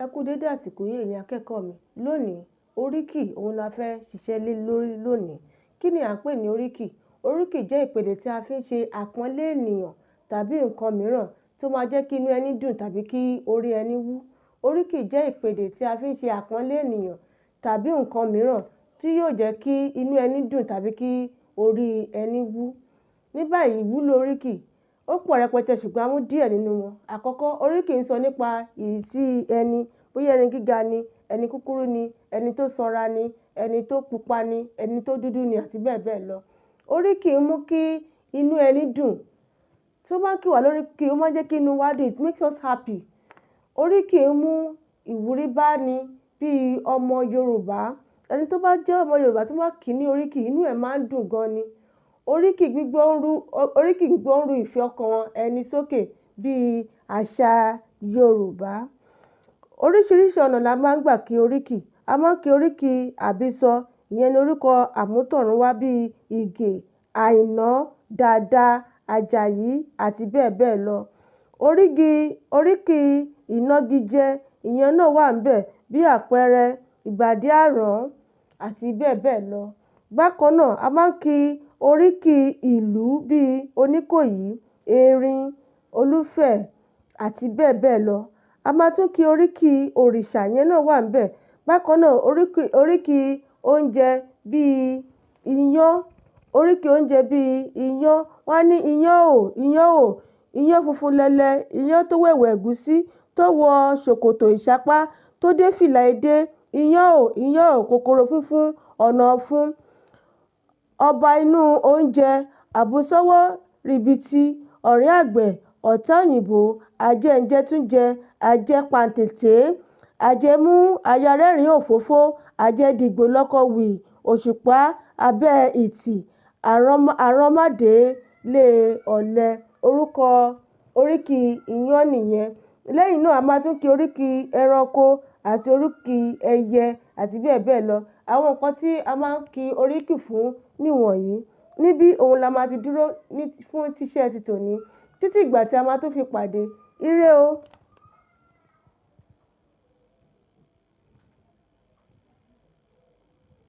Ẹ kú dédé àsìkò yìí, ẹ̀yin akẹ́kọ̀ọ́ mi. Lónìí, oríkì òun la fẹ́ ṣiṣẹ́ lé lórí lónìí. Kí ni à ń pè ní oríkì? Oríkì jẹ́ ìpèdè tí a fi ń ṣe àpọ́nlé ènìyàn tàbí nǹkan mìíràn tó máa jẹ́ kí inú ẹni dùn tàbí kí orí ẹni wú. Oríkì jẹ́ ìpèdè tí a fi ń ṣe àpọ́nlé ènìyàn tàbí nǹkan mìíràn tí yóò jẹ́ kí inú ẹni dùn tàbí kí orí ẹni wú. Ní báyìí, ìwúlò oríkì ó pọ̀ rẹpẹtẹ, ṣùgbọ́n a mú díẹ̀ nínú wọn. Àkọ́kọ́, oríkì ń sọ nípa ìrísí ẹni, bóyá ẹni gíga ni, ẹni kúkúrú ni, ẹni tó sanra ni, ẹni tó pupa ni, ẹni tó dúdú ni àti bẹ́ẹ̀ bẹ́ẹ̀ lọ. Oríkì ń mú kí inú ẹni dùn. Tó bá kí wa lóríkì, ó máa ń jẹ́ kí inú wa dùn, it makes us happy. Oríkì ń mú ìwúrí bá ni bí ọmọ Yorùbá. Ẹni tó bá jẹ́ ọmọ Yorùbá tó bá kí ní oríkì, inú ẹ̀ máa ń dùn gan ni. Oríkì gbígbọ́ ń ru ìfẹ́ ọkàn ẹni sókè bí àṣà Yorùbá. Oríṣiríṣi ọ̀nà la máa ń gbà kí oríkì. A máa ń kí oríkì àbísọ, ìyẹn ni orúkọ àmútọ̀runwá bíi Ìgè, Àìná, Dàda, Àjàyí àti bẹ́ẹ̀ bẹ́ẹ̀ lọ. Oríkì ìnagijẹ, ìyẹn náà wà níbẹ̀, bí àpẹẹrẹ Ìbàdí Àrán àti bẹ́ẹ̀ bẹ́ẹ̀ lọ. Bákan náà, a máa ń kí oríkì ìlú bíi Oníkòyí, Erin, Olúfẹ̀ àti bẹ́ẹ̀ bẹ́ẹ̀ lọ. A máa tún kí oríkì òrìṣà, ìyẹn náà wà níbẹ̀. Bákan náà, oríkì oúnjẹ bíi iyán, oríkì oúnjẹ bíi iyán, wọ́n á ní iyán ò, iyán ò, iyán funfun lẹ́lẹ́, iyán tó wẹ̀wẹ̀ ẹ̀gúsí, tó wọ ṣòkòtò ìṣápá, tó dé fìlà edé, iyán ò, iyán ò, kòkòrò funfun, ọ̀nà ọ̀fun, ọba inú oúnjẹ, àbùsọ́wọ́ rìbìtì, ọ̀rẹ́ àgbẹ̀, ọ̀tá òyìnbó, ajẹ́njẹtúnjẹ, ajẹ́pantètè, ajẹmú ayarẹ́rìn-ín òfófó, ajẹ́dìgbòlọ́kọ wì, òṣùpá abẹ́ ìtì, àránmọ́délé ọ̀lẹ. Orúkọ oríkì iyán nìyẹn. Lẹ́yìn náà, a máa tún kí oríkì ẹranko àti oríkì ẹyẹ àti bẹ́ẹ̀ bẹ́ẹ̀ lọ. Àwọn nǹkan tí a máa ń kí oríkì fún nìwọ̀nyí. Níbí òun la máa ti dúró ní fún tíṣẹ́ ti tòní títí ìgbà tí a máa tún fi pàdé. Ire o!